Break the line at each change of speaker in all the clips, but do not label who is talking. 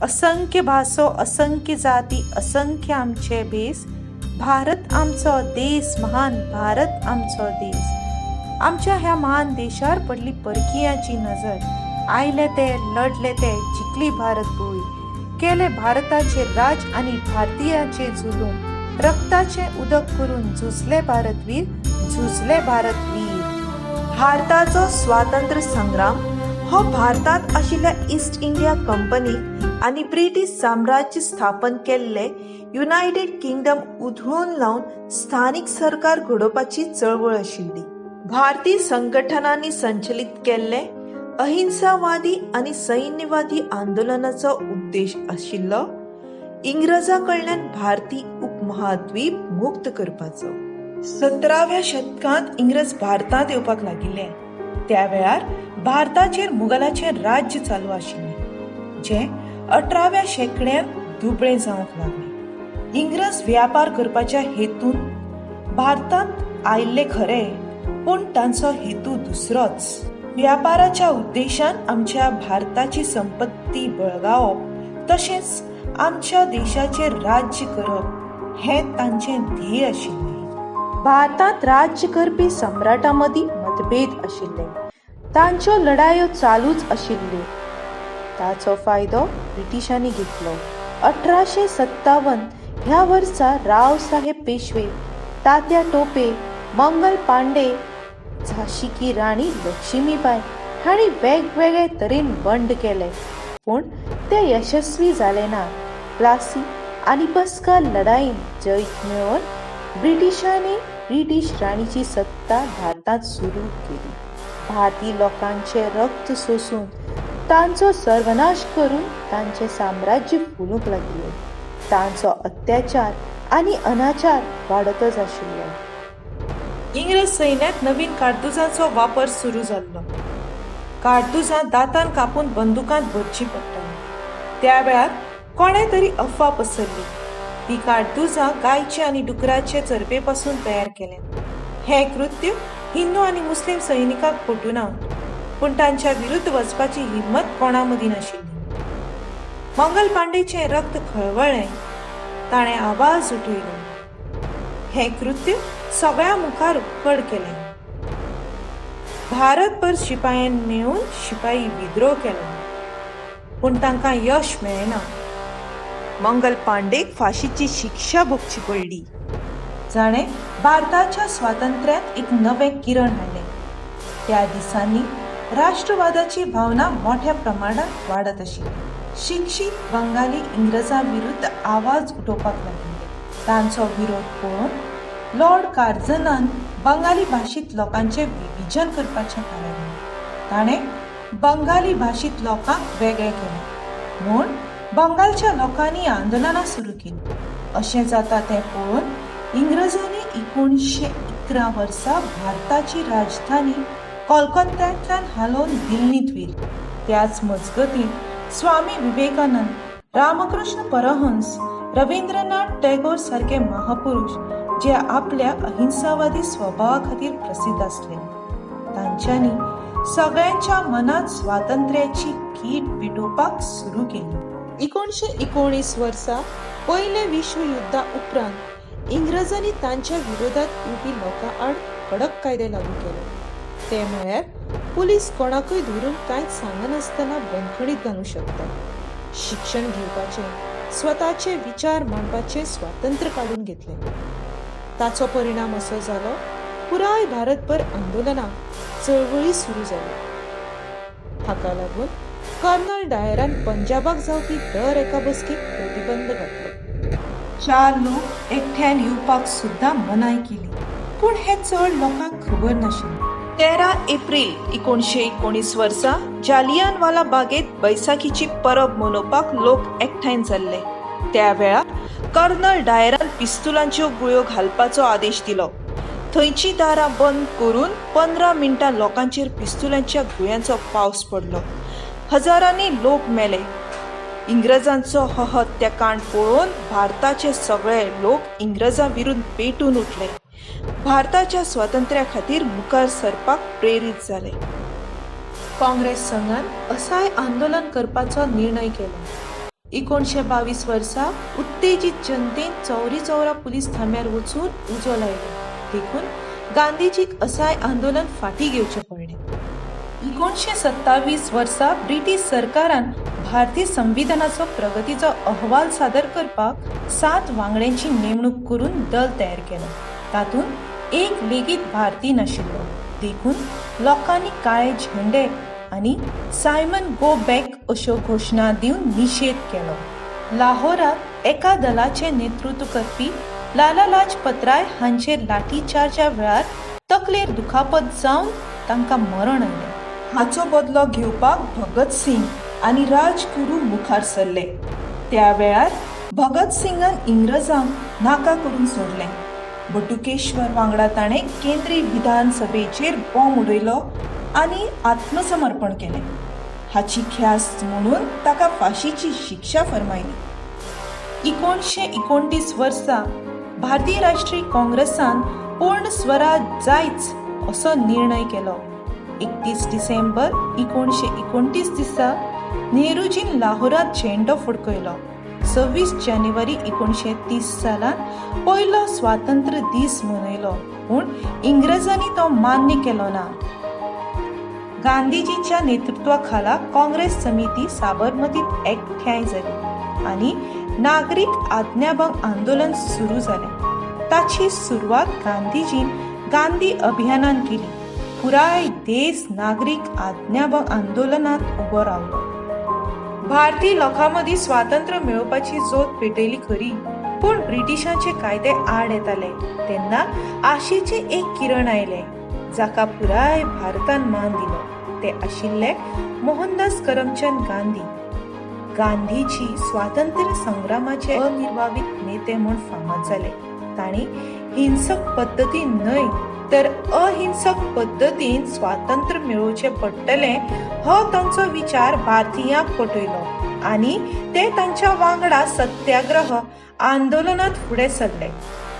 असंख्य भासो, असंख्य जाती, असंख्य आमचे भेस. भारत आमचो देस महान, भारत आमचो देस. आमच्या ह्या महान देशार पडली परकीयांची नजर. आयले ते, लढले ते, जिखली भारत भूंय. केले भारताचे राज आनी भारतीयांचे जुलूम. रक्ताचें उदक करून झुजले भारतवीर, झुजले भारतवीर.
भारताचो स्वातंत्र्य संग्राम हो भारतांत आशिल्ल्या ईस्ट इंडिया कंपनीक आनी ब्रिटीश साम्राज्य स्थापन केल्ले युनायटेड किंगडम उधळून लावन स्थानीक सरकार घडोवपाची चळवळ आशिल्ली. भारतीय संघटनांनी संचलित केल्ले अहिंसावादी आनी सैन्यवादी आंदोलनाचो उद्देश आशिल्लो इंग्रजां कडल्यान भारतीय उपमहाद्वीप मुक्त करपाचो. 17व्या शतकांत इंग्रज भारतांत येवपाक लागिल्ले त्या वेळार भारताचेर मुघलाचें राज्य चालू आशिल्लें, जें 18व्या शेंकड्यांत दुबळें जावंक लागलें. इंग्रज व्यापार करपाच्या हेतून भारतांत आयिल्ले खरे, पूण तांचो हेतू दुसरोच. व्यापाराच्या उद्देशान आमच्या भारताची संपत्ती बळगावप तशेंच आमच्या देशाचेर राज्य करप हें तांचें ध्येय आशिल्लें.
भारतांत राज्य करपी सम्राटां मदीं मतभेद आशिल्ले. तांच्यो लढायो चालूच आशिल्ल्यो. ताचो फायदो ब्रिटिशांनी घेतलो. 1857 ह्या वर्सा रावसाहेब पेशवे, तात्या टोपे, मंगल पांडे, झांशी की राणी लक्ष्मीबाई हांणी वेगवेगळे तरेन बंड केलें, पूण ते यशस्वी जाले ना. प्लासी आनी बस्का लढायेंत जैत मेळोवन ब्रिटिशांनी ब्रिटीश राणीची सत्ता भारतांत सुरू केली. भारतीय लोकांचें रक्त सोसून तांचो सर्वनाश करून तांचें साम्राज्य फुलूंक लागिल्लें. तांचो अत्याचार आनी अनाचार वाडतच आशिल्लो.
इंग्रज सैन्यांत नवीन काडतुजांचो वापर सुरू जाल्लो. काडतुजां दांतान कापून बंदुकांत भरचीं पडटालीं. त्या वेळार कोणें तरी अफवा पसरली, ती काडतुजां गायचे आनी डुकराचे चरबे पसून तयार केल्यांत. हें कृत्य हिंदू आनी मुस्लीम सैनिकांक पटूना, पूण तांच्या विरुद्ध वचपाची हिंमत कोणा मदीं नाशिल्ली. मंगल पांडेचें रक्त खळवळ्ळें. ताणें आवाज उठयलो. हें कृत्य सगळ्यां मुखार उक्कड केलें. भारतभर शिपायांनी मेळून शिपाई विद्रोह केलो, पूण तांकां यश मेळ्ळें ना. मंगल पांडेक फाशीची शिक्षा भोगची पडली, जाणें भारताच्या स्वातंत्र्यांत एक नवें किरण हाडलें. त्या दिसांनी राष्ट्रवादाची भावना मोठ्या प्रमाणात वाडत आशिल्ली. शिक्षीत बंगाली इंग्रजां विरुद्ध आवाज उठोवपाक लागिल्ले. तांचो विरोध पळोवन लॉर्ड कार्जनान बंगाली भाशीत लोकांचें विभाजन करपाचें थारायलें. ताणें बंगाली भाशीत लोकांक वेगळे केले म्हूण बंगालच्या लोकांनी आंदोलनां सुरू केलीं. अशें जाता तें पळोवन इंग्रजांनी 1911 वर्सा भारताची राजधानी कोलकात्यांतल्यान हालोवन दिल्लींत व्हेली. त्याच मजगतीं स्वामी विवेकानंद, रामकृष्ण परहंस, रवींद्रनाथ टॅगोर सारके महापुरुष जे आपल्या अहिंसावादी स्वभावा खातीर प्रसिद्ध आसले, तांच्यांनी सगळ्यांच्या मनांत स्वातंत्र्याची कीट पेटोवपाक सुरू केली. 1919 वर्सा पयलें विश्व युद्धा उपरांत इंग्रजांनी तांच्या विरोधात येवपी लोकां आड कडक कायदे लागू केले. ते म्हळ्यार पुलीस कोणाकूय धरून कांयच सांगनासतना बंदखणीत घालूंक शकता. शिक्षण घेवपाचें, स्वताचे विचार मांडपाचें स्वातंत्र्य काडून घेतलें. ताचो परिणाम असो जालो, पुराय भारतभर आंदोलनां, चळवळी सुरू जाल्यो. हाका लागून कर्नल डायरान पंजाबाक जावपी दर एका बसकेक प्रतिबंध घातलो. चार लोक एकठांय येवपाक सुद्दां मनाय केली, पूण हें चड लोकांक खबर नाशिल्लें. 13 एप्रील 1919 वर्सा जालियनवाला बागेंत बैसाखीची परब मनोवपाक लोक एकठांय जाल्ले. त्या वेळार कर्नल डायरान पिस्तुलांच्यो गुळयो घालपाचो आदेश दिलो. थंयचीं दारां बंद करून 15 मिनटां लोकांचेर पिस्तुलांच्या गुळयांचो पावस पडलो. हजारांनी लोक मेले. इंग्रजांचो हो हत्याकांड पळोवन भारताचे सगळे लोक इंग्रजां विरुद्ध पेटून उठले. भारताच्या स्वातंत्र्या खातीर मुखार सरपाक प्रेरीत जाले. काँग्रेस संघान असाय आंदोलन करपाचो निर्णय केलो.
1922 वर्सा उत्तेजीत जनतेन चौरी चौरा पुलीस थांब्यार वचून उजो लायलो, देखून गांधीजीक असहाय आंदोलन फाटीं घेवचें पडलें. 1927 वर्सा ब्रिटीश सरकारान भारतीय संविधानाचो प्रगतीचो अहवाल सादर करपाक 7 वांगड्यांची नेमणूक करून दल तयार केलो. तातूंत एक लेगीत भारतीय नाशिल्लो, देखून लोकांनी काळे झेंडे आनी सायमन गो बॅक अश्यो घोशणा दिवन निशेध केलो. लाहोरांत एका दलाचें नेतृत्व करपी लाला लाजपत राय हांचेर लाठीचार्जा वेळार तकलेर दुखापत जावन तांकां मरण आयलें.
हाचो बदलो घेवपाक भगत सिंग आनी राजगुरू मुखार सरले. त्या वेळार भगत सिंगान इंग्रजांक नाका करून सोडलें. बटुकेश्वर वांगडा ताणें केंद्रीय विधानसभेचेर बॉम्ब उडयलो आनी आत्मसमर्पण केलें. हाची ख्यास्त म्हणून ताका फाशीची शिक्षा फर्मायली.
1929 वर्सा भारतीय राष्ट्रीय काँग्रेसान पूर्ण स्वराज जायच असो निर्णय केलो. 31 डिसेंबर 1929 दिसा नेहरूजीन लाहोरांत झेंडो फडकयलो. 26 जानेवारी 1930 सालांत पयलो स्वातंत्र्य दीस मनयलो, पूण इंग्रजांनी तो मान्य केलो ना. गांधीजीच्या नेतृत्वाखाला काँग्रेस समिती साबरमतीत एकठांय जाली आनी नागरीक आज्ञाभंग आंदोलन सुरू जालें. ताची सुरवात गांधीजीन गांधी अभियानान केली. पुराय देश नागरीक आज्ञाभंग आंदोलनात उबो रावलो. भारतीय लोकां मदीं स्वातंत्र्य मेळोवपाची जोत पेटयली खरी, पूण ब्रिटिशांचे कायदे आड येताले तेन्ना आशेचें एक किरण आयलें, जाका पुराय भारतान मान दिलो. ते आशिल्ले मोहनदास करमचंद गांधी. गांधीजी स्वातंत्र्य संग्रामाचे अनिर्वावित नेते म्हूण फामाद जाले. तांणी हिंसक पद्दतीन न्हय तर अहिंसक पद्दतीन स्वातंत्र्य मेळोवचें पडटलें हो तांचो विचार भारतीयांक पटयलो आनी ते तांच्या वांगडा सत्याग्रह आंदोलनांत फुडें सरले.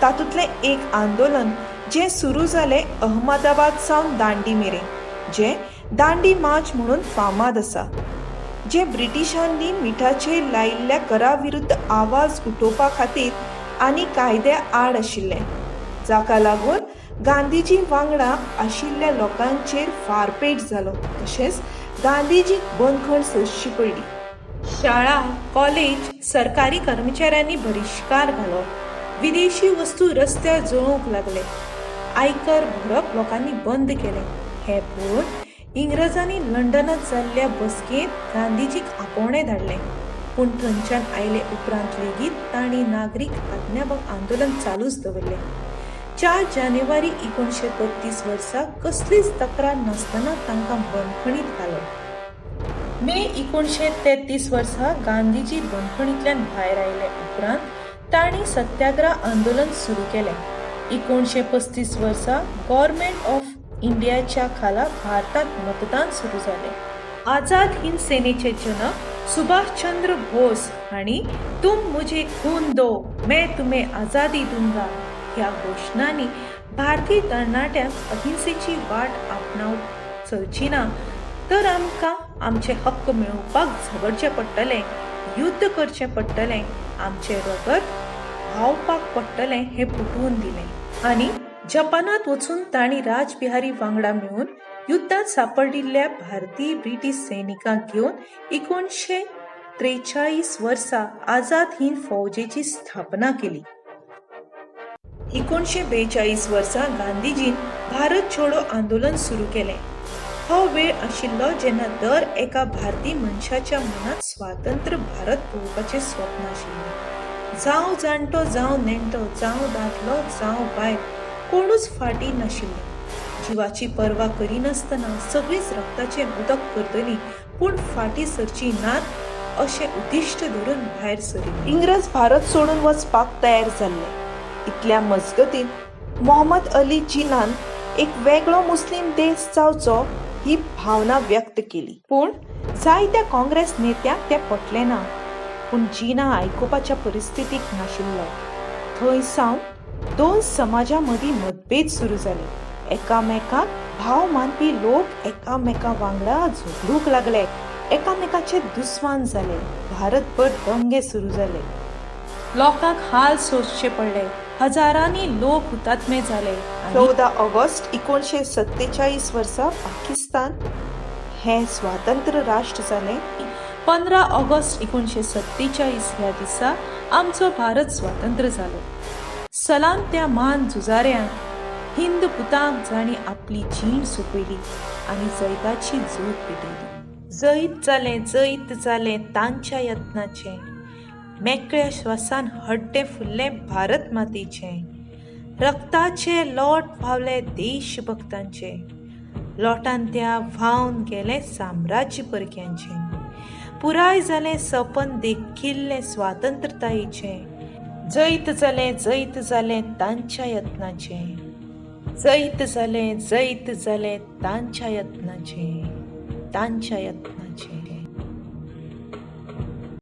तातूंतलें एक आंदोलन जें सुरू जालें अहमदाबाद सावन दांडी मेरेन, जें दांडी मार्च म्हणून फामाद आसा, जें ब्रिटिशांनी मिठाचेर लायिल्ल्या करा विरुद्ध आवाज उठोवपा खातीर आनी कायद्या आड आशिल्लें, जाका लागून गांधीजी वांगडा आशिल्ल्या लोकांचेर फारपेट जालो, तशेंच गांधीजीक बंदखण सोंसची पडली.
शाळा, कॉलेज, सरकारी कर्मचाऱ्यांनी बहिश्कार घालो. विदेशी वस्तू रस्त्यार जळोवंक लागले. आयकर भरप लोकांनी बंद केलें. हें पळोवन इंग्रजांनी लंडनांत जाल्ल्या बसकेंत गांधीजीक आपोवणें धाडलें, पूण थंयच्यान आयले उपरांत लेगीत तांणी नागरीक आज्ञाभंग आंदोलन चालूच दवरलें. 4 जानेवारी 1932 वर्सा कसलीच तक्रार नासतना तांकां बंदखणींत घालो. मे 1933 वर्सा गांधीजी बंदखणींतल्यान भायर आयले उपरांत तांणी सत्याग्रह आंदोलन सुरू केलें. 1935 वर्सा गव्हर्नमेंट ऑफ इंडियाच्या खाला भारतांत मतदान सुरू जालें. आझाद हिंद सेनेचे जनक सुभाषचंद्र बोस हांणी तुम मुझे खून दो मैं तुम्हें आझादी दूंगा ह्या घोशणांनी भारतीय तरणाट्यांक अहिंसेची वाट आपणावंक चलची ना तर आमकां आमचे हक्क मेळोवपाक झगडचें पडटलें, युद्ध करचें पडटलें, आमचें रगत व्हांवपाक पडटलें हें पटोवन दिलें. आनी जपानांत वचून तांणी राजबिहारी वांगडा मेळून युद्धांत सांपडिल्ल्या भारतीय ब्रिटीश सैनिकांक घेवन 1943 वर्सा आझाद हिंद फौजेची स्थापना केली. 1942 वर्सा गांधीजीन भारत छोडो आंदोलन सुरू केलें. हो वेळ आशिल्लो जेन्ना दर एका भारतीय मनशाच्या मनांत स्वातंत्र्य भारत पळोवपाचें स्वप्न आशिल्लें. जावं जाणटो, जावं नेणटो, जावं दादलो, जावं बायल, कोणूच फाटीं नाशिल्ले. जिवाची पर्वा करिनासतना सगळींच रक्ताचें उदक करतलीं, पूण फाटीं सरचीं नात अशें उद्दिश्ट धरून भायर सरिल्लीं.
इंग्रज भारत सोडून वचपाक तयार जाल्ले. इतल्या मजगतींत मोहम्मद अली जिनान एक वेगळो मुस्लीम देश जावचो ही भावना व्यक्त केली.
पूण जायत्या काँग्रेस नेत्यांक तें पटलें ना. पूण जिना आयकुपाच्या परिस्थितीक नाशिल्लो. थंय सावन दोन समाजां मदीं मतभेद सुरू जाले. एकामेकांक भाव मानपी लोक एकामेकां वांगडा झगडूंक लागले. एकामेकाचे दुस्मान जाले. भारतभर दंगे सुरू जाले. लोकांक हाल सोंसचे पडले. हजारांनी लोक हुतात्मे जाले. 14 ऑगस्ट 1947 वर्सा पाकिस्तान हें स्वातंत्र्य राष्ट्र जालें. 15 ऑगस्ट 1947 ह्या दिसा आमचो भारत स्वातंत्र्य जालो. सलाम त्या म्हान झुजाऱ्यांक, हिंद पुतांक जांणी आपली जीण सोंपयली आनी जैताची जोत पेटयली. जैत जालें, जैत जालें तांच्या यत्नाचें. मेकळ्या श्वासान हड्डें फुल्लें भारत मातेचें. रक्ताचे लोट व्हांवले देशभक्तांचे. लोटान त्या व्हांवन गेलें साम्राज्य परक्यांचें. पुराय जालें सपन देखिल्लें स्वातंत्र्यतायेचें. जैत जालें, जैत जालें तांच्या यत्नाचें. जैत जालें, जैत जालें तांच्या यत्नाचें. तांच्या यत्नाचें.